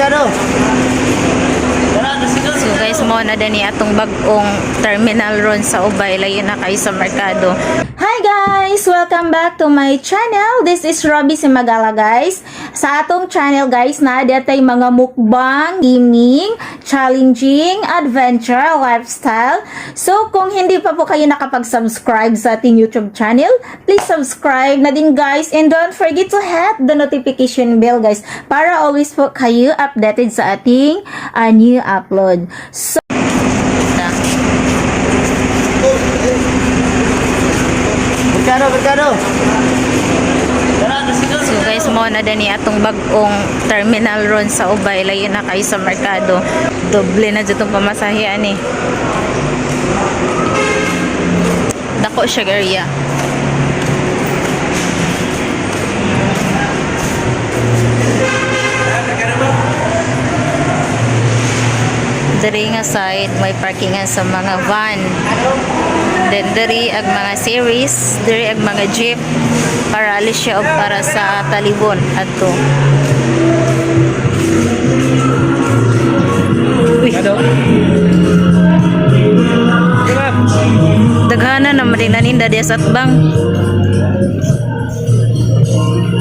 Merkado. So guys, mo na dani atong bag-ong terminal ron sa Ubay, layo na kayo sa merkado. Hi guys! Welcome back to my channel. This is Robbie Cimagala, guys. Sa atong channel, guys, na tay mga mukbang, gaming, challenging, adventure, lifestyle. So kung hindi pa po kayo nakapag-subscribe sa ating YouTube channel, please subscribe na din, guys, and don't forget to hit the notification bell, guys, para always po kayo updated sa ating new upload. So Merkado, merkado. So guys, mo na dani atong bag-ong terminal ron sa Ubay, layo na kayo sa merkado. Doble na jud tong pamasahe ani. Dako siya area. Diri nga side may parkingan sa mga van. Then diri ang mga series, diri ang mga jeep para alis siya og para sa Talibon adto. Uy. Daghana na man din naninda diya sa atbang.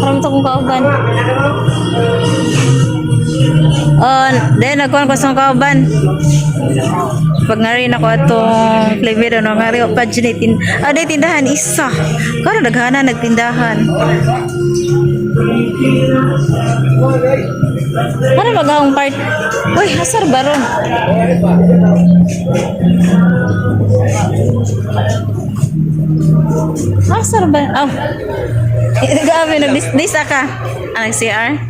Karon to kong kauban. Oh, then nagkuhan ko sa kauban. Pag nga rin ako atong flavor no nga rin pa dyan tin ah, day tindahan isa. Karon daghana nagtindahan. Para magahong part. Uy, hasar baron. Hasar ba? Oh. Grabe nag dis ka. Anong CR?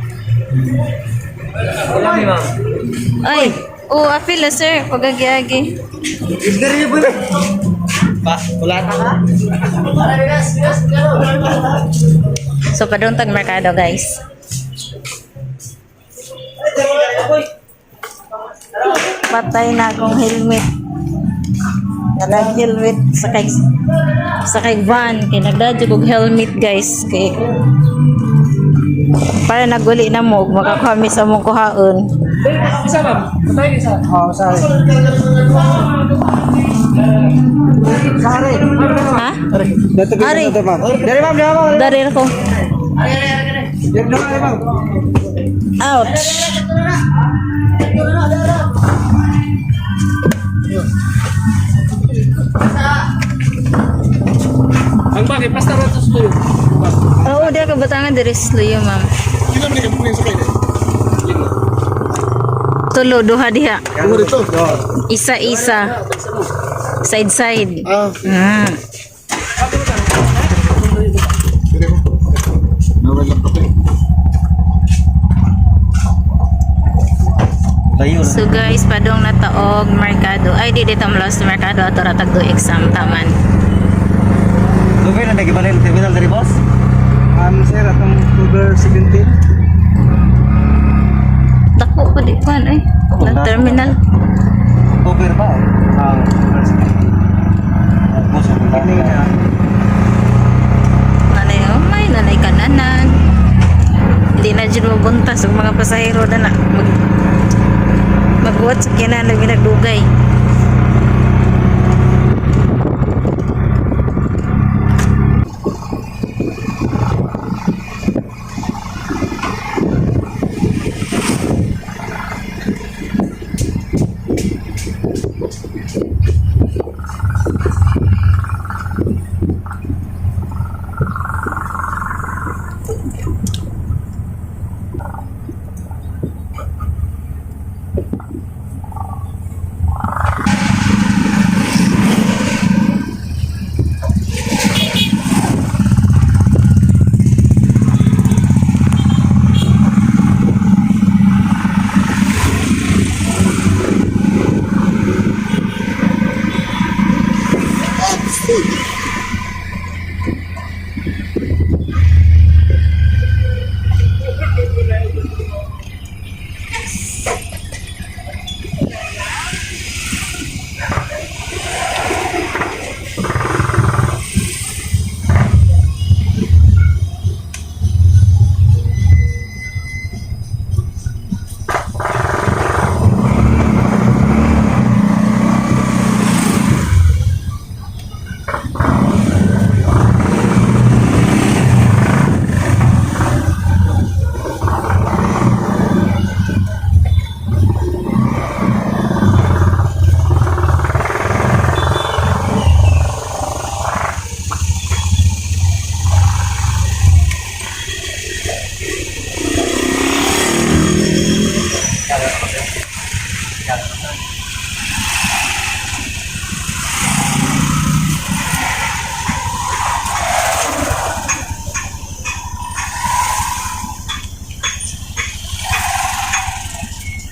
Ay, oh, apil na sir, pagagi-agi. Pa, wala ka? So, padung tag merkado, guys. Patay na akong helmet. Nag helmet sa kay van kay nagdadyo og helmet, guys, kay para naguli na mo ug makakuha mi sa mong kuhaon. Isa, ma'am. Patay isa. Oh, sorry. Sorry. Ha? Ari. Ari. Ma'am. Dari, ma'am, dari, ma'am. Dari ko. Dari, ma'am, ma'am. Ouch. Ang bakit? Basta ratos tuyo. Oo, di ka batangan diri sa Luyo, ma'am. Tulo duha diha. Isa-isa. Side side. Ah. Tayo. So guys, padong nataog merkado. Ay, di dito malos merkado ato ratag do exam taman. Lugay na nagibalin terminal dari, boss. Sir, atong October 17. Dako ko di pan ay. Ng terminal. October pa. Ah, October 17. Boss, Ini na. Nanay, oh may nanay kananan. Hindi na dyan mabuntas ang mga pasahero na na. Magbuhat sa kinan na binagdugay.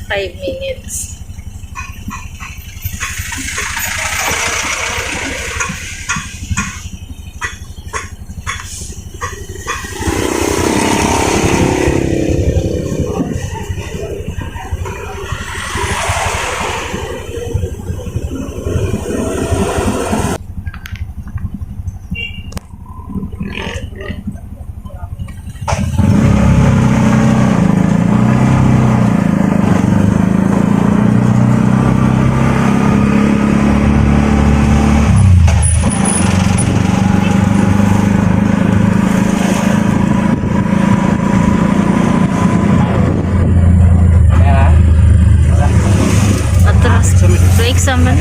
5 minutes. Atras. So exam ba?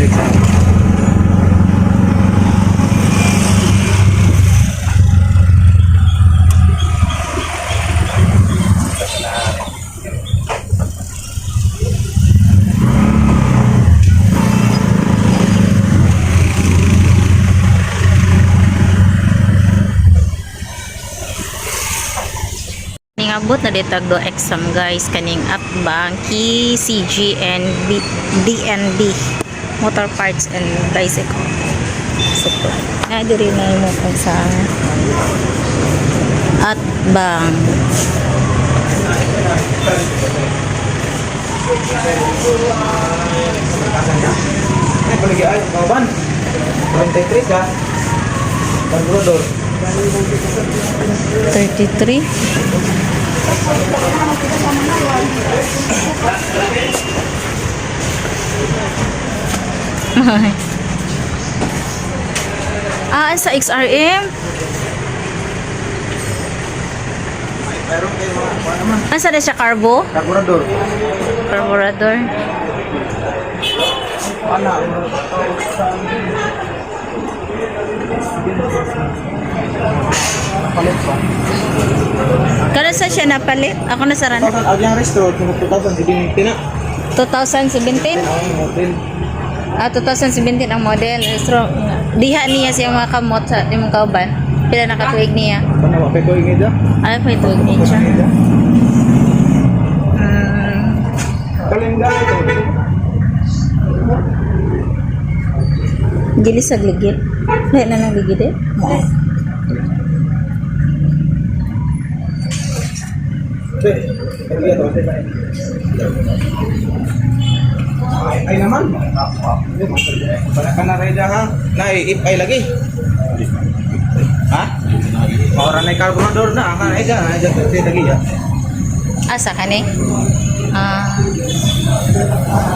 Ningabot na ditag do exam guys, kaning Atbang KCG and B, DNB Motor Parts and Bicycle Supply. Na diri na imo kung sa Atbang. Ay, paligyan. Kauban. 23 ka. Carburetor. 33. Ah, sa XRM? Meron kayo mga kuha naman. Asa na siya carbo? Carburetor. Carburetor. Ana. Palit pa. Kano sa siya napalit? Ako na sa rana. 2000 ang yung restro, 2017 na. 2017? Ang model. Ah, 2017 ang model. So, diha niya siya mga kamot sa imong kauban. Pila nakatuig niya? Ano ba? Peko ingay da? Ano pa yung tuig niya siya? Kalingga ito. Gili sa ligid. Lain na lang ligid eh. Mo. Ay naman. Wala ka na rin ha. Na if ay lagi. Ha? Ora na carburetor na ka na dyan, na dyan lagi ya. Asa ka ni? Ah,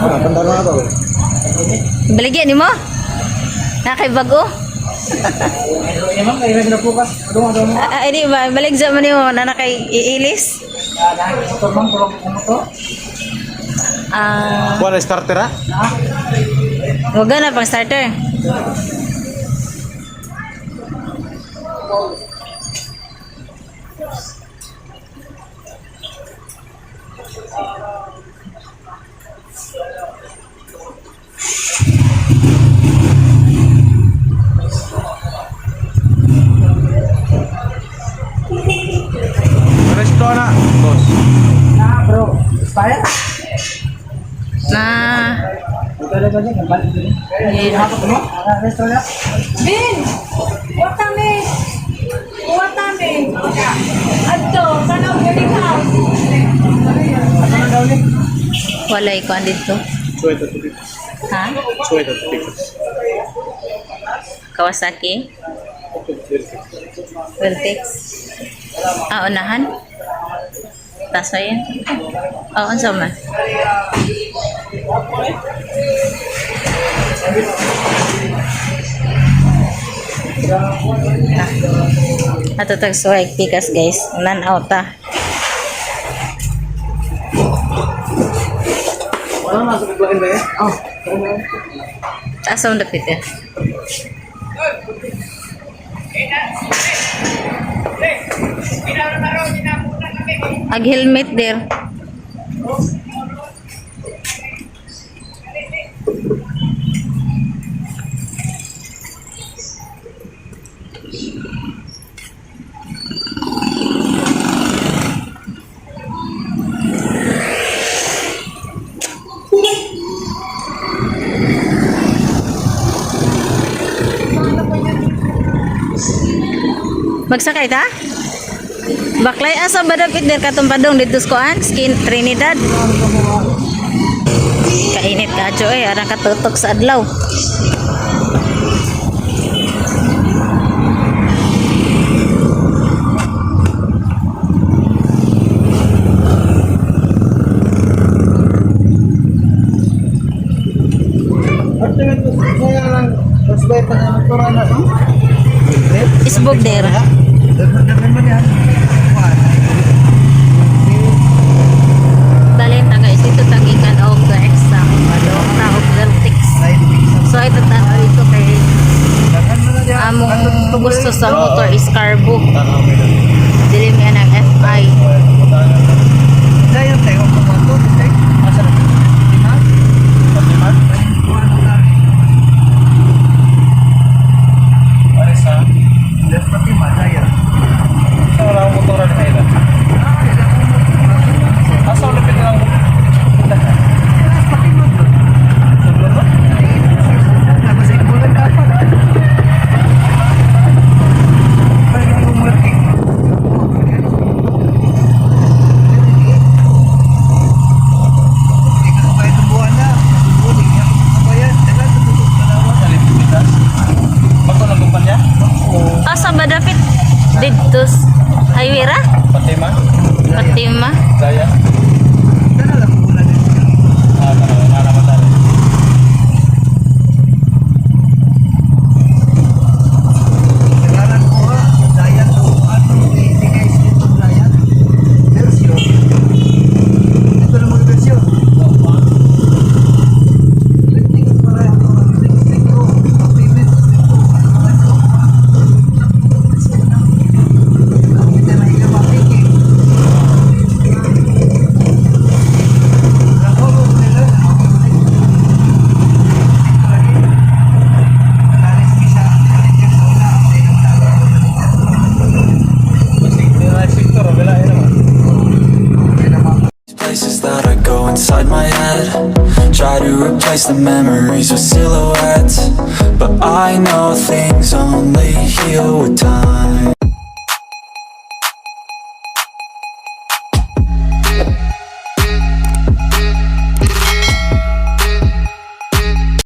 Ah, tanda na to. baligyan ni mo? Nakay bago? Naman kay na bukas. Adong adong. Ah, ah, di ba? Balik sa man nimo na nakay iilis. Ah, Wala starter ha? wag na pang starter. Resto na, boss. Na Bin! Watame! Watame! Adto, kanaw galing house. walay ko dito. Suweta to pick. Ha? Suweta to pick. Kawasaki? Veltex? Ah, unahan? Taas pa yun? Oo, oh, unsa man? Ah. Ato tag suway pikas guys. Nan out ta. Wala na sa biglain ba eh? Oh. Taas ang dapit eh. Ag helmet der. Magsakay ta? Baklay, asa ba dapit der katong padong dito sa kuan? Skin Trinidad. Kainit kadyo eh, arang katutok sa adlaw. Isbog der. Dalhin ta guys, dito tagikan og the exam. Padong ta og Vertex. So ito tanaw dito kay among gusto sa motor is carbo. Dili mi anang FI. Pare sa? Sa wala akong motoran na kaila. Asa ulit na lang punta? Sa ba? Bago ng kumpanya? Asa ba dapit? Dito highway ra? Fatima? Fatima. Jaya? Ah, tara, tara, tara. Places that I go inside my head, try to replace the memories with silhouettes, but I know things only heal with time.